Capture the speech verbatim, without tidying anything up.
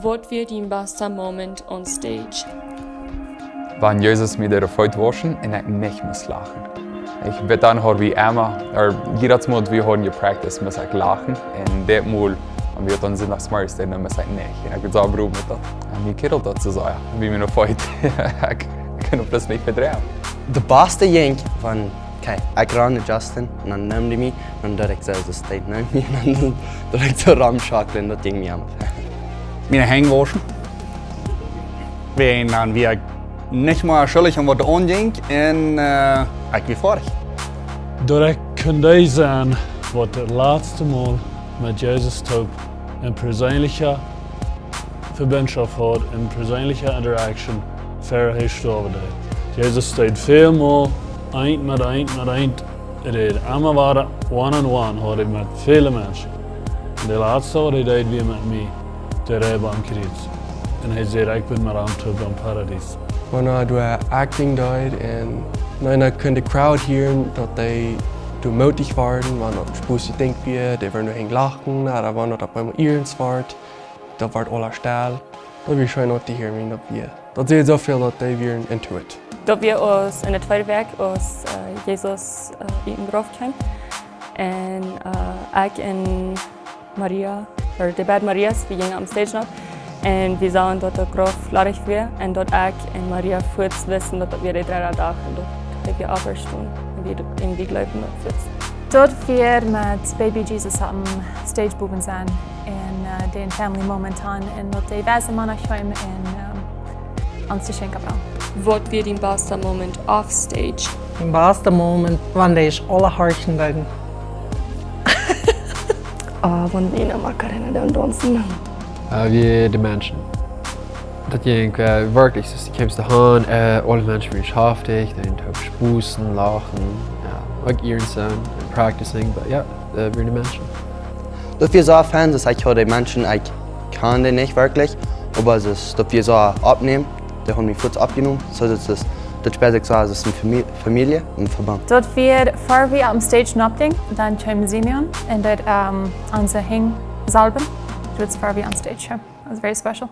Waut wia dien basta Moment on stage? Wan Jesus mie de Feet wauschen un ekj nich must lachen. Ekj weet dan, haud wie emma, ea, jiedet Mol wie hauden jepracticed, must ekj lachen. Un dit Mol, wan wie dan Sindachsmorjes deeden, dan must ekj nich. Un ekj weet soo, Bro, met daut. Un mie kiddelt daut soo sea. Wie miene Feet. Ekj, ekj kaun daut bloos nich vedreien. De basta jinkj von, okay, ekj ran no Justin un dan neem dee mie, un dan deed ekj soo, soo stay neem mie, un dan deed ekj soo romschaukjlen, daut jinkj mie aun. Miene Henj wauschen. Wan dan wia ekj nich mea schuldich aun waut aunjinkj un, ea, ekj wia foadich. Daut ekj kunn dee sennen, waut daut latste Mol met Jesus toop en perseenelje Vebinjschoft haud, en perseenelje interaction, ver hee stoawen deed. Jesus deed väl mol eent met eent met eent räden. Emma wia one on one, haud hee met väle Menschen. Un de latste waut hee deed wia met mie, de Reeb aum Kjriez. Un hee säd: "Ekj ben met am toop em Paradies." Wan hee doa acting deed un, nä, dan kunn de crowd hieren daut dee doa mootich wieren, wan daut een Spos jedenkjt wia, dee wieren doa han lachen, ooda wan daut opp eemol iernst wort, daut wort aula stell. Daut wia scheen auntohieren, daut wia. Daut säd soo väl, daut dee wieren into it. Daut wia aus en de tweede Wäakj, aus, ea, Jesus, ea, ut dän Grauf kjeem. Un, ea, ekj un Maria, ooda de beid Marias, wie jinjen aum stage nopp. Un wie sagen, daut daut Grauf ladich wia un daut ekj un Maria fuaz wisten, daut daut wia de dredda Dach un daut hee wia oppjestonen. Un wie, un wie jleewden daut fuaz. Daut wie met Baby Jesus aum stage bowen sent un, ea, dän family moment han un daut de Wiesemana kjeem un, ea, ons Jeschenkj brinjen. Waut wia dien basta Moment off stage? Dän basta Moment, wan dee aula horchen deeden. Ea, wan wie en de Macarena dan daunzen. Ea, wia de Menschen. Daut jinkj, ea, werkjlich, soo, du kjemst doa han, ea, aule Menschen wieren schaftich, dee deeden toop spusen, lachen, jo, uk iernst sennen un practicing, but jo, ea, wia de Menschen. Daut wia soo fein, daut ekj haud de Menschen, ekj kjand dee nich werkjlich, oba daut, daut wia soo oppnämen, dee hauden mie fuaz oppjenomen, soo daut es, daut spieet sikj soo aus eene Famie-, Famielje, een Veband. Daut wia, ver wie oppem stage nopp jinjen, dan kjeem Simeon un deed, ea, onse Henj salwen, daut ver wie oppem stage kjeemen. It was very special.